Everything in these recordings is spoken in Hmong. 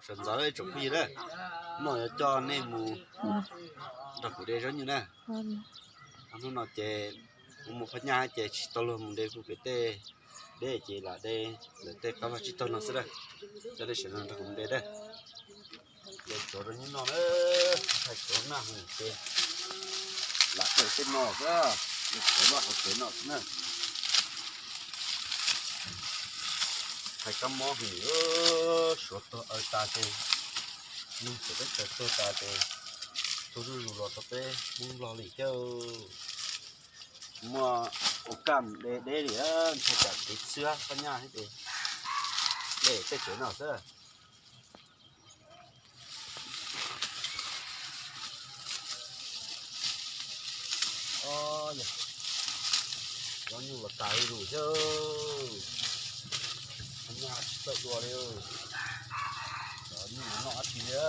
Sawv ntxov ib tsoom phooj ywg na, no yuav coj nej mus nrog kuv de zaub nyuj na. Hnub no ces kuv mus phab nyaj ces tsis tau luag mus de kuv pem tej deb ces lam de lawm tej qab vaj tsib taug no xwb na. Coj nej sawv daws nrog kuv mus de na. De tsuav rau nyuj noj na, tsis tshai tsuav noj heev ces lam de tej no xwb, de tsuav noj hauv tsev no xwb na. Tshai kab mob heev, suav tuag aw tas ces, neeg txawv teb chaws tuag tas ces, tuag zuj zus los rau peb Hmoob Nplog li thiab. Muaj ua kaj mus de deb li, ntshai tsam kev txhiab phab nyaj thiab ces de tej tsev no xwb. Yog, cov nyuj los tas li lus thiab, phab nyaj tsis txawj dua li, cov nyuj no noj dab tsi li.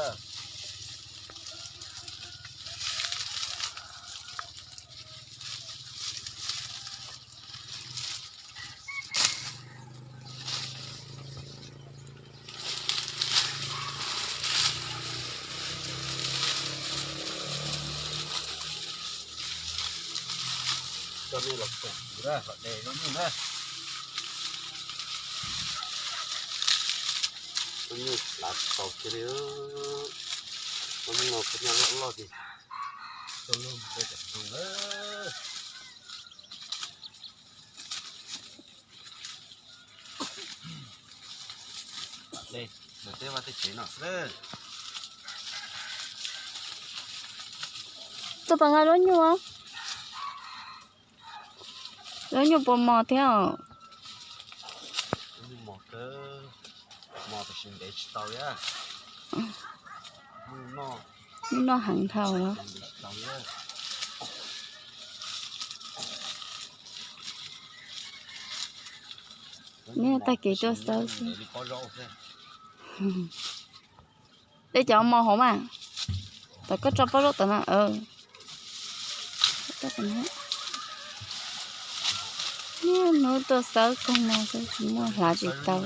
Coj nej los koom kuv na, los de zaub nyuj na. Zaub nyuj hlav tsis tau kiag li. Zaub nyuj no phab nyaj loj loj tiag. Coj nej de cov zoo na. De lawm tej vaj tej tsev no xwb. Txog pas nqa zaub nyuj, zaub nyuj puas mos thiab? Zaub nyuj mos kawg, mos tab sis ntev tsis tau li. Nyuj noj heev dhau. Neb tag kev tuaj xawb xwb. De cov mos hauv mas, tom koj tso pob zaub tom no. Niaj hnub tuaj xawb koog mos xwb tsis muaj hlav tsis tau.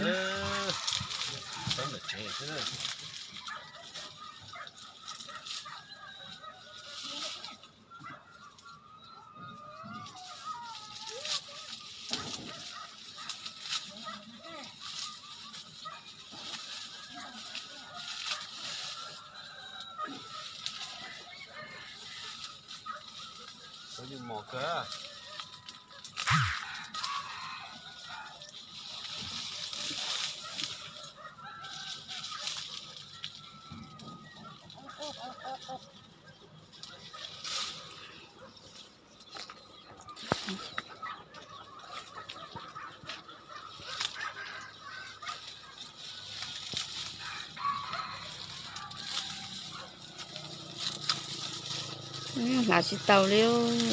Zaub nyuj mos kawg. Hlav tsis tau li,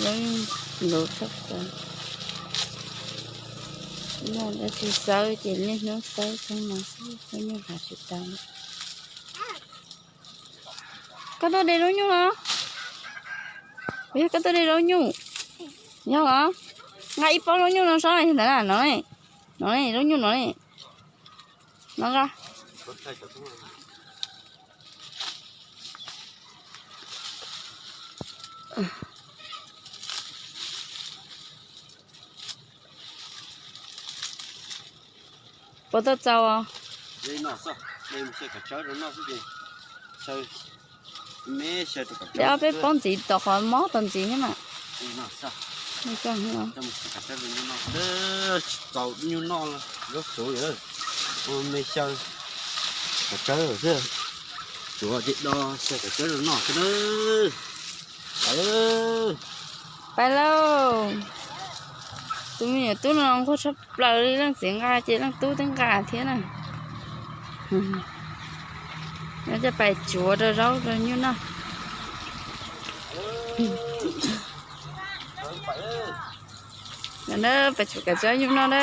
zaub nyuj luv tshaj plaws. Noj dab tsi xawb ces niaj hnub xawb txog no xwb, zaub nyuj hlav tsis tau li. Koj tuaj de zaub nyuj los? Yog koj tuaj de zaub nyuj, yog los? Nqa ib pob zaub nyuj no saib, ntawd na, no ne, no ne, zaub nyuj no ne, no nqa. Puas tau txaus os? De ob peb pob ntxiv tom qhov mob tau ntxiv thiab mas. Tsis txaus nyuj noj, zaub xuav, me xyaw, kav tsawb xwb. Tsuav ces do xyaw kav tsawb rau noj xwb na. Pais lauj. Tus me nyuam tub no nquag tshaj plaws li, leej txiv nqa ces leej tub twb nqa thiab na. Coj pais tsuav rau zaub rau nyuj noj. Pais tsuav kav tsawb nyuj noj na.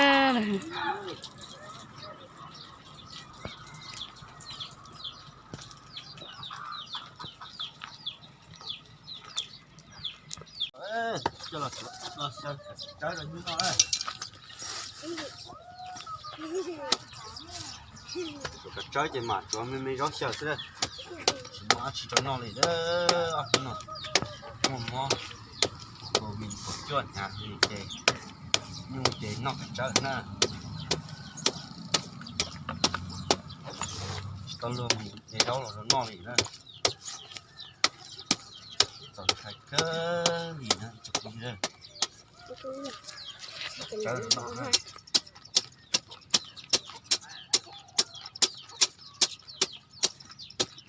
Tsuav kav tsawb ces mam tsuav me me zaub xyaw xwb, tsis muaj dab tsi rau noj li. Ob hnub no muaj mob covid kaum cuaj hnyav ces nyuj ces noj kav tsawb na. Tsis tau luag mus de zaub los rau noj li na. Txaus ntshai kawg li na.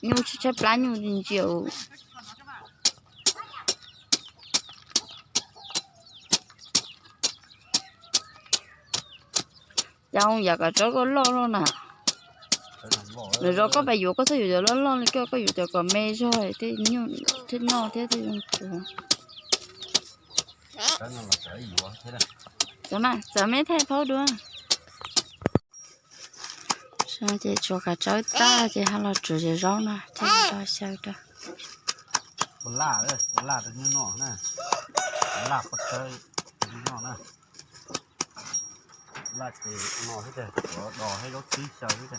Nyuj tshaib tshaib plab, nyuj ntsia. Cas zoo yam kav tsawb koj loj loj na. Nws zoo koj pab yuav, koj txhob yuav cov loj loj li, koj yuav cov kom me zog thiaj nyuj thiaj noj thiab thiaj zoo. Txav mas, txav me thaij phaub dua. Ces tsuav kav tsawb tag ces ho los tsuav cov zaub no coj los xyaw rau. Ua laj, ua laj rau nyuj noj na. Ua laj pov tsawb rau nyuj noj na. Laj ces no xwb, tsuav dos thiab zaub txhwb xyaw xwb.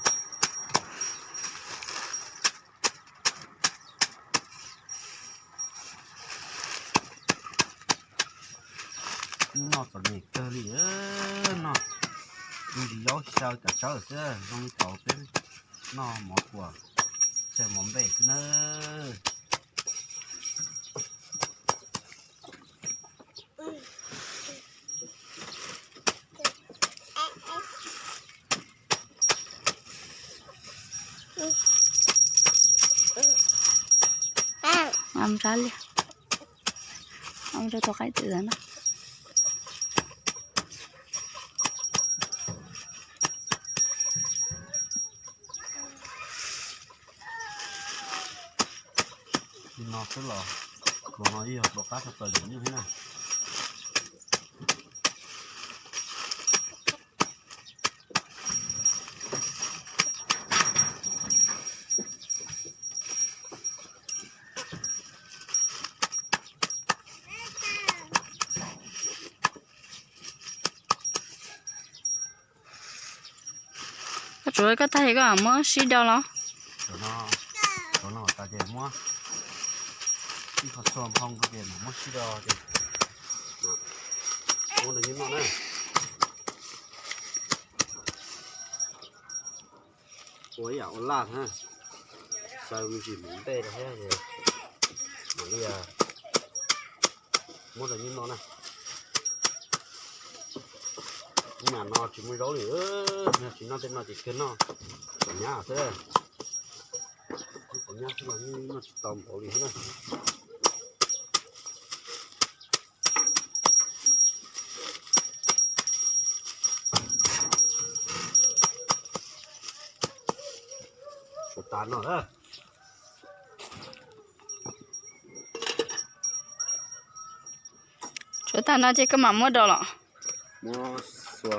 Nyuj noj txom nyem kawg li, noj me ntsis zaub xyaw kav tsawb xwb zoo li thaum peb noj mov kuam xyaw mov npej xwb nawb. Rab liag, rau tus qaib twm na. Li no xwb los pluas no ib yog pluas qab tshaj plaws li nyuj thiab na. Koj tsuav koj tag es koj muab sib do los? Cov no tas ces muab ib qho txhua nphoo ces muab sib do ces muab rau nyuj noj na. Ua ib yam ua laj na, xyaw me ntsis mus ntej rau thiab, mam li muab rau nyuj noj na. Ib yam no tsis muaj zaub li, tsis noj tej no ces kawg noj txom nyab xwb. Txom nyab xwb los noj tsis tau npaum li thiab na. Tshuav tas no, tshuav tas no ces koj mam muab do los. Muab xua,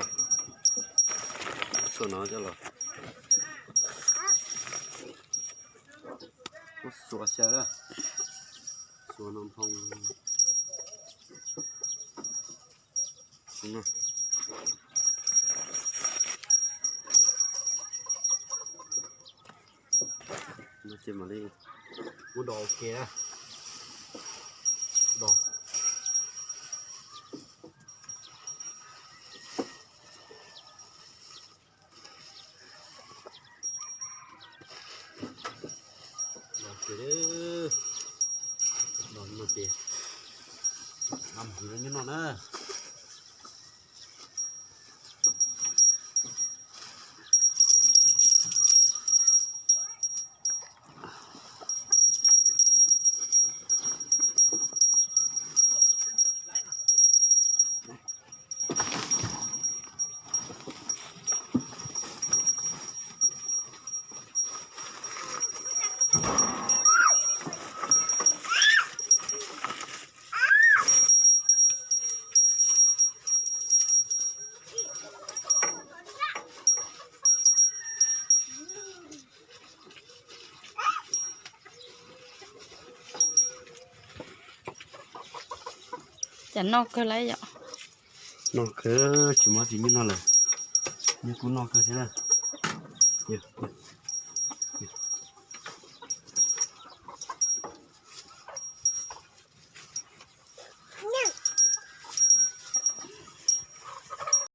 xua no coj los, muab xua xyaw, xua no nphoo. No ces mam li muab do ua ke na. Do. Do no ces mam hwv rau nyuj noj na. Cas noj kawg lawm yom. Noj kawg, tsis muaj tsis nyuj noj lawm. Nyuj kuj noj kawg thiab na. Yog